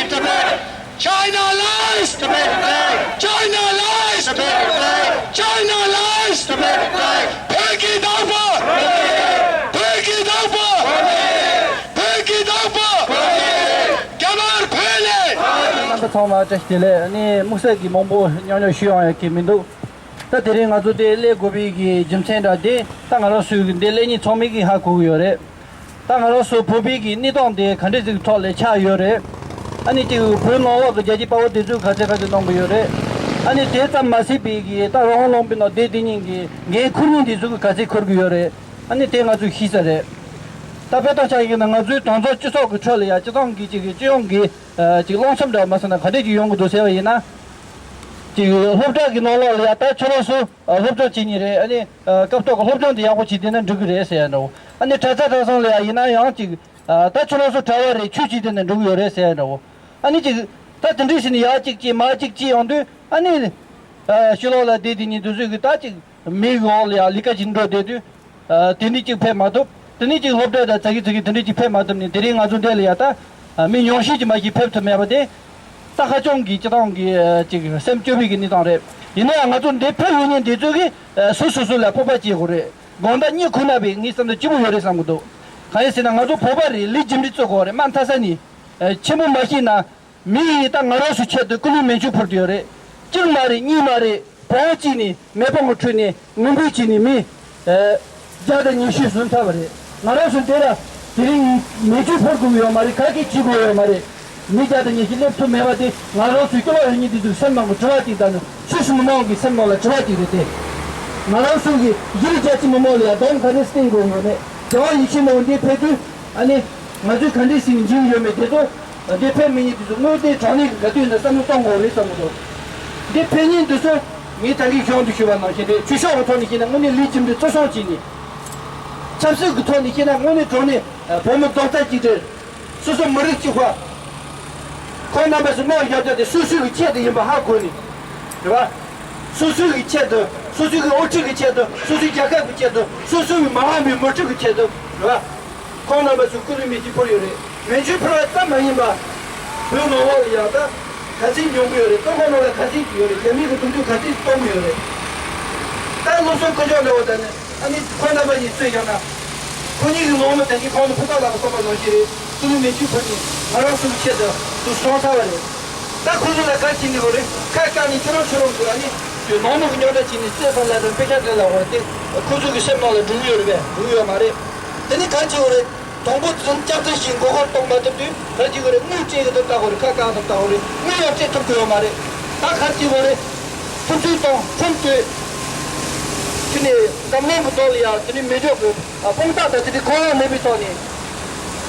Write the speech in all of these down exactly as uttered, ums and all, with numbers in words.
Tibet! China lies! Tibet flag! China lies! Tibet flag! China lies! Tibet flag! བོད་ཀྱི་བདག་པོ། བོད་ཀྱི་བདག་པོ། བོད་ཀྱི་བདག་པོ། རྒྱ་དམར་བོད་ལས། རྣམ་པ་ཚང་མ་བཀྲ་ཤིས་བདེ་ལེགས། ཨ་ནི་དམིགས་བསལ་གྱི་མང་པོ་ཉོག་ཉོག་ཞུ་ཡོང་ཡ་གི་མི་འདུག་ད་དེ་རིང་ང་ཚོ་འདི་སླེབས་དགོས་པའི་གི་རྒྱུ་མཚན་འདྲ་དེ་ད་ང་རང་ཚོའི་གི་འདི་སླེབས་མཁན་ཚང་མས་གི་ཧ་གོ་གི་ཡོད་རེད། ད་ང་རང་ཚོ་བོད་པའི་གི་གནས་སྟངས་དེ་ག་འདྲ་ཞིག་ཐོག་ལ་ཆགས་ཡོད་རེད། ཨ་ནི་ཅིག་བོད་ནང་ལོགས་ཀྱི་རྒྱལ་གཅེས་དཔའ་བོ་དེ་ཚོས་ག་ཚད་ག་ཚད་གནང་གི་ཡོད་རེད། ཨ་ནི་དེ་ཙམ་མ་ཟད་པའི་གི་ད་རང་དབང་ལུང་པའི་ནང་བསྡད་དེ་ཉིན་གི་འགན་འཁུར་མཁན་དེ་ཚོས་གི་ག་ཚད་འཁུར་གི་ཡོད་རེད། ཨ་ནི་དེ་ང་ཚོས་ཤེས་ས་རེད། ད་དཔེ་བཏང་ཆ་ཡིན་ན་ང་ཚོའི་དེང་སང་སྤྱི་ཚོགས་ཀྱི་ཁྲོད་ལ་ཡ་སྤྱི་བཏང་གི་ཅིག་གི་སྤྱི་ཡོངས་ཀྱི་ཨ་ཅིག་རླུང་འཚུབ་འདྲ་མ་སོང་ན་ག་འདྲས་ཅིག་ཡོང་གི་འདུག་ཟེར་བ་ཡིན་ན། ཅིག་སློབ་གྲྭ་གི་ནང་ལོགས་ལ་ཡ་ད་ཁྱོད་རང་ཚོ་ཨ་སློབ་སྦྱོང་བྱེད་ཉིན་རེད། ཨ་ནི་ཨ་སྐབས་ཐོག་གི་སློབ་སྦྱོང་དེ་ཡག་པོ་བྱས་བསྡད་ན་འགྲིག་གི་རེད་ཟེར་ཡ་འདྲ་བོ། ཨ་ནི་གྲྭ་ས་གྲྭ་ཚང་ལ་ཡ་ཡིན་ན་ཡང་ཅིག་ཨ་ད་ཁྱོད་རང་ཚོ་གྲྭ་བ་རེད། ཆོས་བྱས་བསྡད་ན་འགྲིག་གི་ཡོད་རེད་ཟེར་ཡ་འདྲ་བོ། ཨ་ནི་ཅིག་ད་དེ་འདྲས་བྱས་ནས་ཡ་གཅིག་བྱས་མ་གཅིག་བྱས་ཡོང་དུས་ཨ་ནི་ཨ་ཕྱི་ལོགས་ལ་བསྡད་དེ་ཉིན་དུས་ཚོད་ཀྱི་ད་ཅིག་མིའི་འོག་ལ་ཡ་ལས་ཀ་ཅིག་འགྲོ་བསྡད་དུས། ཨ་དེ་འདྲས་ཅིག་ཕེབས་མ་ཐུབ། དེ་ནས་ཅིག་སློབ་གྲྭ་དང་ཙག་གི་ཙིག་གི་དེ་འདྲས་ཅིག་ཕེབས་མ་ཐུབ་ནས་དེ་རིང་ང་ཚོ་འདི་ལ་ཡ་ད་ཨ་མི་ཉུང་ཤས་ཅིག་མ་ཞིག་ཕེབས་ཐུབ་མེད་པ་དེ། ད་ཧ་ཅང་གི་སྤྱི་བཏང་གི་ཨ་ཅིག་སེམས་སྐྱོ་བའི་གི་གནས་སྟངས་རེད། ཡིན་ན་ཡང་ང་ཚོ་འདི་ཕེབས་ཡོང་མཁན་དེ་ཚོ་གིས་ཨ་སོ་སོ་སོ་ལ་སྤོབས་པ་སྐྱེ་དགོས་རེད། དགོང་དག་གཉིད་ཁུག་ན་བས་ངའི་བསམ་ཚུལ་སྐྱིད་པོ་ཡོད་རེད་བསམ་གི་འདུག་གང་ཡིན་ཟེར་ན་ང་ཚོ་བོད་པ་རེད། ལས་རྒྱུ་འབྲས་བརྩི་དགོས་རེད། མ་མཐའ་ས་ནས་ཨ་ཆེན་པོ་མ་ཤེས་ན། མི་ཡིས་ད་ང་རང་ཚོའི་ཆེད་དུ་སྐུ་ལུས་མེ་མཆོད་ཕུལ་གྱི་ཡོད་རེད། གཅིག་མ་རེད། གཉིས་མ་རེད། བོང་བུ་གཅིག་ནས་མེ་དཔུང་གི་ཁྲོད་ནས་ངུ་འབོད་བྱས་ནས་མི་ཨ་བརྒྱ་དང་ཉི་ཤུ་བཟུང་ཚར་བ་རེད། ང་རང་ཚོ་འདི་ལ་དེ་རིང་མེ་མཆོད་ཕུལ་དགོས་ཡོད་མ་རེད། ག་གེ་བྱེད་དགོས་ཡོད་མ་རེད། མི་བརྒྱ་དང་ཉི་ཤུ་སླེབས་ཐུབ་མེད་པ་དེ་ང་རང་ཚོའི་སྐྱོ་བ་ཡོད་མཁན་དེ་ཚོའི་སེམས་ནང་གི་དྲི་བ་གཅིག་དང་ནི་སུ་ཞིག་མི་མང་གི་སེམས་ནང་ལ་དྲི་བ་གཅིག་རེད་དེ། ང་རང་ཚོ་གི་གཞིས་ལུས་རྒྱ་ཆེ་མི་མང་ལ་ཡ་གདོང་ག་འདྲས་བསྟན་དགོས་ཡོད་མེད། རྒྱལ་བ་ཡིད་བཞིན་ནོར་བུ་འདིར་ཕེབས་དུས། ཨ་ནི། ང་ཚོས་ག་འདྲས་ཟིན་འཇིགས་ཡོད་མེད་དེ་ཚོ། འདིར་ཕེབས་མི་ཉན་དེ་ཚོ་དངོས་བདེན་དྲང་གནས་ཀྱི་ག་དུས་ཡིན་ན་བསམ་བློ་གཏོང་དགོས་རེད་བསམ་གྱི་འདུག་འདིར་ཕེབས་མཁན་དེ་ཚོ། ངས་ད་གིན་གཞུང་དུ་ཞུས་པ་ནང་བཞིན་རེད། ཆོས་ཕྱོགས་ཀྱི་ཐོག་ནས་བཤད་ན་དངོས་གནས་ལས་རྒྱུ་འབྲས་གཙོ་སྐྱོང་བྱས་ནས། ཆབ་སྲིད་ཀྱི་ཐོག་ནས་བཤད་ན་དངོས་གནས་དྲང་གནས་བོད་མི་རྡོག་རྩ་གཅིག་སྒྲིལ། སོ་སོ་མི་རིགས་གཅིག་པ། ཁོང་རྣམ་པ་ཚོ་དམག་བཞག་རྒྱུ་དེ་སོ་སོའི་གི་ཆེད་དུ་ཡིན་པ་ཧ་གོ་ནས། རེད་བ། སོ་སོའི་གི་ཆེད་དུ། སོ་སོའི་གི་དབུ་ཁྲིད་ཀྱི་ཆེད་དུ། སོ་སོའི་རྒྱལ་ཁབ་ཀྱི་ཆེད་དུ། སོ་སོའི་གི་མ་འོངས་པའི་མི་ཁྲོད་ཀྱི་ཆེད་དུ། རེད་བ། ཁོང་རྣམ་པ་ཚོས་སྐུ་ལུས་མེ་མཆོད་ཕུལ་ཡོད་རེད། མེ་མཆོད་ཕུལ་བ་ཙམ་མ་ཡིན་པ། བོད་ནང་ལོགས་ལ་ཡང་ད་ག་ཚད་མྱོང་གི་ཡོད་རེད། ཀྲུང་གོ་ནང་ལ་ག་ཚད་ཅིག་ཡོད་རེད། རྒྱ་མི་གི་གདུང་རྒྱུད་ག་ཚད་ཅིག་གཏོང་གི་ཡོད་རེད། ད་བློ་སེམས་ཀུན་སྤྱོད་འདྲ་བོ་དང་ནི། ཨ་ནི་ཁོང་རྣམ་པ་གཉིས་གཙོས་བཞག་ན། ཁོ་གཉིས་ཀྱི་ནང་མི་དེ་གིས་ཁོང་ནི་ཕུ་ཐག་ལ་གསུངས་པ་ནང་བཞིན་རེད། སྐུ་ལུས་མེ་མཆོད་ཕུལ་ནས་ང་རང་ཚོའི་ཆེད་དུ་དུ་སོང་ཚར་བ་རེད། ད་ཁོ་ཚོ་ལ་ག་རེ་བྱེད་ནི་ཡོད་རེད། ཁ་བཀག་ནས་ཁྱེད་རང་ཁྱེད་རང་གི་ཨ་ནི་ཀྱི་ནང་མི་གི་རྙོག་དྲ་བྱས་ནས་བཙན་བཟུང་ལས་དང་དཔེ་ཆ་སྤྲད་ལ་འོ་དེ་ཁོ་ཚོ་གི་སེམས་ནང་ལ་འགྲོ་གི་ཡོད་རེད་པས། འགྲོ་གི་ཡོད་མ་རེད། དེ་ནི་ག་རེ་བྱེད་དགོས་རེད། དང་པོ་དེ་ཚོ་སྐྱག་རྫུན་ཞིག་མགོ་སྐོར་གཏོང་མ་ཐུབ་དུས་ག་རེ་བྱེད་དགོས་རེད། དངུལ་སྤྲད་གི་འདུག་ལྟ་དགོས་རེད། ཁ་བཀག་འདུག་ལྟ་དགོས་རེད། དངུལ་ཡང་སྤྲད་ཐུབ་ཀྱི་ཡོད་མ་རེད། ད་ག་རེ་བྱེད་དགོས་རེད། ཕུ་ཚུལ་དང་ཕུ་བསྟོད། དེ་ནས་འཛམ་གླིང་གི་ཐོག་ལ་ཡང་དེ་ནས་མེ་སྒྱོགས་ཀྱི་དཔུང་རྟགས་དང་དེ་འདྲའི་གང་ཡང་མེད་པའི་ཐོག་ནས།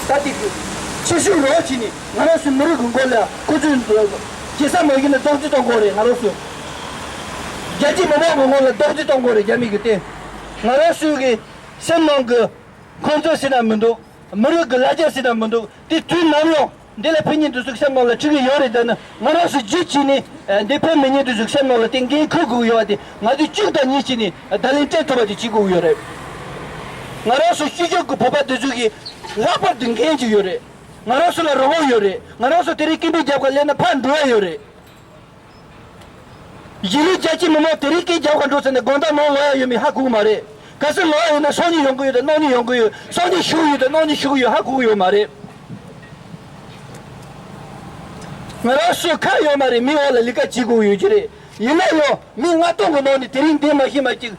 ད་དེ་གི་ཕྱི་ཤུགས་རོགས་བྱས་ནས་ང་རང་ཚོའི་མི་རིགས་ཀྱི་མགོ་ལ་ཁོ་ཚོས་ཞེ་ས་མ་བྱས་ན་རྡོག་རྫིས་གཏོང་དགོས་རེད། ང་རང་ཚོ་རྒྱལ་གཅེས་མི་དམངས་ཀྱི་ངོ་ལ་རྡོག་རྫིས་གཏོང་དགོས་རེད། རྒྱ་མི་གི་སྟེང་ང་རང་ཚོའི་གི་སེམས་ནང་གི་ཁོང་ཚོ་ཟེར་ན་མི་འདུག་མི་རིགས་ཀྱི་ལ་རྒྱ་ཟེར་ན་མི་འདུག་དེ་དུས་ནམ་ཡང་འདི་ལ་ཕན་ཉེན་དུ་ཟུག་སེམས་ནང་ལ་འཁྲི་གི་ཡོད་རེད། ད་ནི་ང་རང་ཚོ་རྒྱུད་བྱས་ནས་འདི་ཕན་མི་ཉེན་དུ་ཟུག་སེམས་ནང་ལ་དེ་འགན་འཁུར་དགོས་ཡོད་པ་དེ་ང་ཚོས་གཅིག་དང་གཉིས་བྱས་ནས་བརྡ་ལན་སྤྲད་ཐུབ་པ་དེ་བྱེད་དགོས་ཡོད་རེད། ང་རང་ཚོ་སྤྱི་ཁྱབ་ཀྱི་བོད་པ་དེ་ཚོ་གི་ལྷག་པར་དུ་འགན་ཅིག་ཡོད་རེད། ང་རང་ཚོ་ལ་རང་དབང་ཡོད་རེད། ང་རང་ཚོ་དེ་རིང་སྐད་འབོད་རྒྱབ་ག་སླེབས་ན་ཕར་འགྲོ་ཡ་ཡོད་རེད། གཞིས་ལུས་རྒྱ་ཆེ་མི་མང་དེ་རིང་སྐད་རྒྱབ་ག་འགྲོ་ཟེར་ནས་དགོང་དག་ནང་ལོག་ཡ་ཡོད་མེད་ཧ་གོ་གི་མ་རེད། གལ་སྲིད་ལོག་ཡ་ཡོད་ན་སང་ཉིན་ཡོང་གི་ཡོད་དང་གནངས་ཉིན་ཡོང་གི་ཡོད། སང་ཉིན་བཞུགས་ཡོད་དང་གནངས་ཉིན་བཞུགས་ཡོད་ཧ་གོ་གི་ཡོད་མ་རེད། ང་རང་ཚོ་ཁ་ཡོད་མ་རེད། མི་འོག་ལ་ལས་ཀ་བྱེད་དགོས་ཡོད་ཀྱི་རེད། ཡིན་ན་ཡང་མི་ལྔ་སྟོང་གི་ནང་ནས་དེ་རིང་འདི་མ་ཤེས་མ་གཅིག་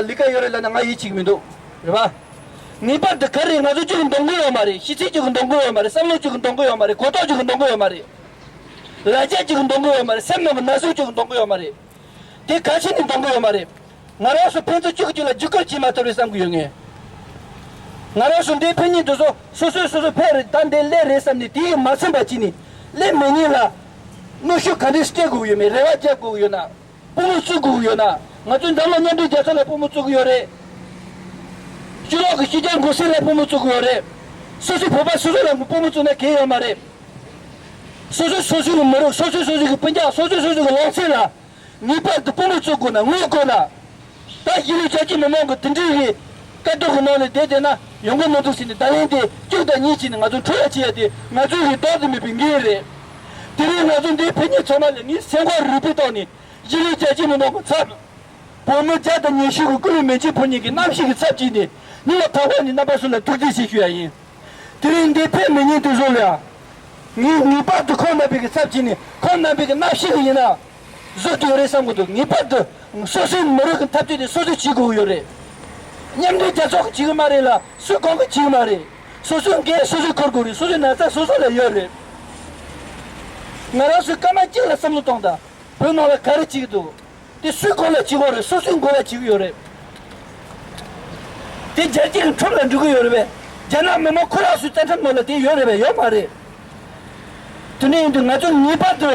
ལས་ཀ་ཡོད་རེད་ལབ་ན་ང་ཡིད་ཆེས་ཀྱི་མི་འདུག་རེད་པ། ངེས་པར་དུ་ག་རེ་ང་ཚོ་གཅིག་གི་འདང་གི་ཡོད་མ་རེད། ཤེས་ཚད་གཅིག་གི་འདང་གི་ཡོད་མ་རེད། བསམ་བློ་གཅིག་གི་འདང་གི་ཡོད་མ་རེད། གོ་རྟོགས་གཅིག་གི་འདང་གི་ཡོད་མ་རེད། ལ་རྒྱ་གཅིག་གི་འདང་གི་ཡོད་མ་རེད། སེམས་ནང་གི་ན་ཟུག་གཅིག་གི་འདང་གི་ཡོད་མ་རེད། དེ་ག་ཕྱིན་ནས་འདང་གི་ཡོད་མ་རེད། ང་རང་ཚོ་ཕན་ཚུན་གཅིག་གིས་གཅིག་ལ་རྒྱུད་སྐུལ་བྱེད་མ་ཐུབ་རེད་བསམ་གི་ཡོད་ངས། ང་རང་ཚོ་འདིའི་ཕན་ཉིན་དུ་སོ་སོས་སོ་སོ་ཕན་རེད། ད་འདི་ལས་རེད་བསམ་ནས་དེ་ཡིས་མ་ཚིམ་པ་བྱས་ནས་ལས་མེད་ཉིན་ལ་གནོན་ཤུགས་ག་འདྲས་སྤྲད་དགོས་ཡོད་མེད། རེ་བ་རྒྱག་དགོས་ཡོད་ན། དཔོན་སློབ་བཙུགས་དགོས་ཀྱི་ཡོད་ན། ང་ཚོས་འཛམ་གླིང་མཉམ་འབྲེལ་རྒྱལ་ཚོགས་ལ་དཔོན་སློབ་བཙུགས་ཀྱི་ཡོད་རེད། ཕྱི་ལོགས་ཀྱི་ཕྱི་རྒྱལ་འགོ་སྲིད་ལ་དཔོན་སློབ་བཙུགས་ཀྱི་ཡོད་རེད། སོ་སོའི་བོད་པ་སོ་སོ་ལ་དཔོན་སློབ་བཙུགས་ན་གལ་ཡོད་མ་རེད། སོ་སོ་སོ་སོའི་མི་རིགས། སོ་སོ་སོ་སོའི་སྤུན་ཀྱག། སོ་སོ་སོ་སོའི་ལང་ཚན་ལ་ངེས་པར་དུ་དཔོན་སློབ་བཙུགས་དགོས་ན་ངོས་དགོས་ན། ད་གཞིས་ལུས་རྒྱ་ཆེ་མི་མང་གི་དེ་འདྲའི་གི་བཀའ་སྡུག་གི་ནང་ནས་བསྡད་བསྡད་ན་ཡོང་གི་མི་འདུག་ཟེར་ནས་བརྡ་ལན་དེ་གཅིག་དང་གཉིས་བྱས་ནས་ང་ཚོ་འཕྲོ་ཡ་བྱེད་ཡ་དེ་ང་ཚོའི་གི་ལྡོག་ཏུ་མེད་པའི་འགན་རེད། དེ་རིང་ང་ཚོ་འདིའི་ཕེབས་མཁན་ཚང་མ་ལ་ངས་སེམས་ཁམས་རིག་པའི་ཐོག་ནས་གཞིས་ལུས་རྒྱ་ཆེ་མི་མང་གི་ཚབ། བོད་མི་བརྒྱ་དང་ཉི་ཤུ་གི་སྐུ་ལུས་མེ་མཆོད་ཕུལ་མཁན་གྱི་རྣམ་ཤེས་ཀྱི་ཚབ་བྱས་ནས་སྙིང་ལ་ཐག་པ་ནས་རྣམ་པ་ཚོ་ལ་ཐུགས་རྗེ་ཆེ་ཞུ་ཡ་ཡིན། དེ་རིང་འདིར་ཕེབས་མི་ཉན་དུ་བཟོ་ལ་ཡ། ངས་ངེས་པར་དུ་ཁོང་རྣམ་པའི་གི་ཚབ་བྱས་ནས་ཁོང་རྣམ་པའི་གི་རྣམ་ཤེས་ཀྱི་ཡིན་ན། བཟོ་རྒྱུ་རེད་བསམ་གི་འདུག་ངེས་པར་དུ་སོ་སོའི་མི་རིགས་ཀྱི་འཐབ་རྩོད་དེ་སོ་སོས་བྱེད་དགོས་ཀྱི་ཡོད་རེད། མཉམ་འབྲེལ་རྒྱལ་ཚོགས་ཀྱིས་བྱེད་གི་མ་རེད་ལ་སུ་གང་གིས་བྱེད་གི་མ་རེད། སོ་སོའི་འགན་སོ་སོས་འཁུར་དགོས་རེད། སོ་སོའི་ན་ཚ་སོ་སོ་ལ་ཡོད་རེད། ང་རང་ཚོས་སྐར་མ་གཅིག་ལ་བསམ་བློ་གཏོང་དང་། བོད་ནང་ལ་ག་རེ་བྱེད་ཀྱི་འདུག་དེ་སུའི་མགོ་ལ་བྱེད་དགོས་རེད། སོ་སོའི་མགོ་ལ་བྱེད་ཀྱི་ཡོད་རེད། དེ་རྒྱལ་སྤྱི་གི་ཁྲོམ་ལ་འགྲོ་གི་ཡོད་རེད་པས། རྒྱ་ནག་མི་མང་ཁོ་རང་ཚོའི་བཙན་ཁྲིམས་ནང་ལ་དེ་ཡོད་རེད་པས། ཡོད་མ་རེད། དེ་འདྲ་ཡིན་དུས་ང་ཚོ་ངེས་པར་དུ་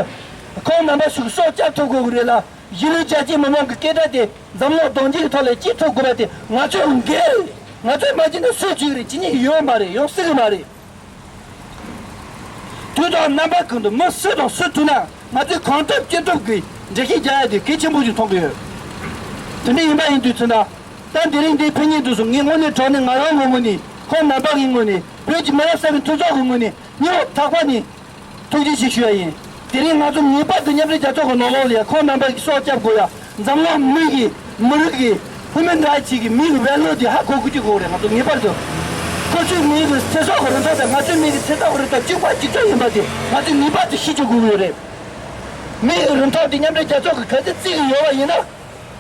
ཁོང་རྣམ་པ་ཚོས་སྲོག་སྐྱབས་ཐུབ་དགོས་ཀྱི་རེད་ལ། གཞིས་ལུས་རྒྱ་ཆེ་མི་མང་གི་སྐད་སྒྲ་དེ་འཛམ་གླིང་གདོང་གཅིག་གི་ཐོག་ལ་གཅིག་ཐུབ་དགོས་པ་དེ་ང་ཚོའི་འགན་རེད། ང་ཚོས་མ་བྱས་ན་སུས་བྱེད་ཀྱི་རེད། བྱེད་མཁན་ཡོད་མ་རེད། ཡོང་སྲིད་ཀྱི་མ་རེད། དུས་དང་རྣམ་པ་ཀུན་ཏུ་མི་སུ་དང་སུ་ཐུག་ན་ང་ཚོས་གང་ཐུབ་ཅི་ཐུབ་ཀྱིས་འགྲེལ་བཤད་རྒྱག་ཡ་དེ་གལ་ཆེན་པོ་ཞིག་མཐོང་གི་ཡོད། དེ་འདྲ་ཡིན་པ་ཡིན་དུས་ཚོད་ན། ད་དེ་རིང་འདིའི་ཕེབས་མཁན་དེ་ཚོ་ངས་དངོས་གནས་དྲང་གནས་ང་རང་ངོས་ནས་ཁོང་རྣམ་པ་གི་ངོས་ནས་བོད་ཀྱི་མི་རབས་གསར་པའི་མཐུན་ཚོགས་ཀྱི་ངོས་ནས་སྙིང་ཐག་པ་ནས་ཐུགས་རྗེ་ཆེ་ཞུ་ཡ་ཡིན། དེ་རིང་ང་ཚོ་ངེས་པར་དུ་མཉམ་འབྲེལ་རྒྱལ་ཚོགས་ཀྱི་ནང་ལོགས་ལ་ཡ་ཁོང་རྣམ་པ་གིས་སྲོག་སྐྱབས་དགོས་ཡ། འཛམ་གླིང་མི་གི་མི་རིགས་ཀྱི་ཧུ་མན་རའི་ཊི་ཀྱི་མི་གི་ཝེ་ལུ་དེ་ཧ་གོ་དགོས་ཀྱི་ཡོད་རེད། ང་ཚོ་ངེས་པར་དུ་ཁོ་ཚོའི་མི་གི་ཚེ་སྲོག་གི་རིན་ཐང་དང་ང་ཚོའི་མི་གི་ཚེ་སྲོག་གི་རིན་ཐང་གཅིག་པ་གཅིག་རྐྱང་ཡིན་པ་དེ་ང་ཚོས་ངེས་པར་དུ་ཤེས་ཀྱི་དགོས་ཀྱི་ཡོད་རེད། མི་གི་རིན་ཐང་དེ་མཉམ་འབྲེལ་རྒྱལ་ཚོགས་ཀྱིས་ག་ཚོད་བརྩི་གི་ཡོད་པ་ཡིན་ན།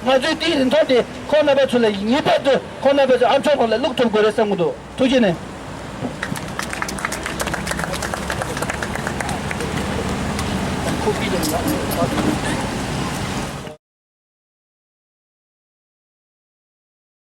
ང་ཚོས་དེའི་རིན་ཐང་དེ་ཁོང་རྣམ་པ་ཚོ་ལ་ངེས་པར་དུ་ཁོང་རྣམ་པ་ཚོའི་ཨམ་ཅོག་ནང་ལ་བླུག་ཐུབ་དགོས་རེད་བསམ་གྱི་འདུག་ཐུགས་རྗེ་ཆེ།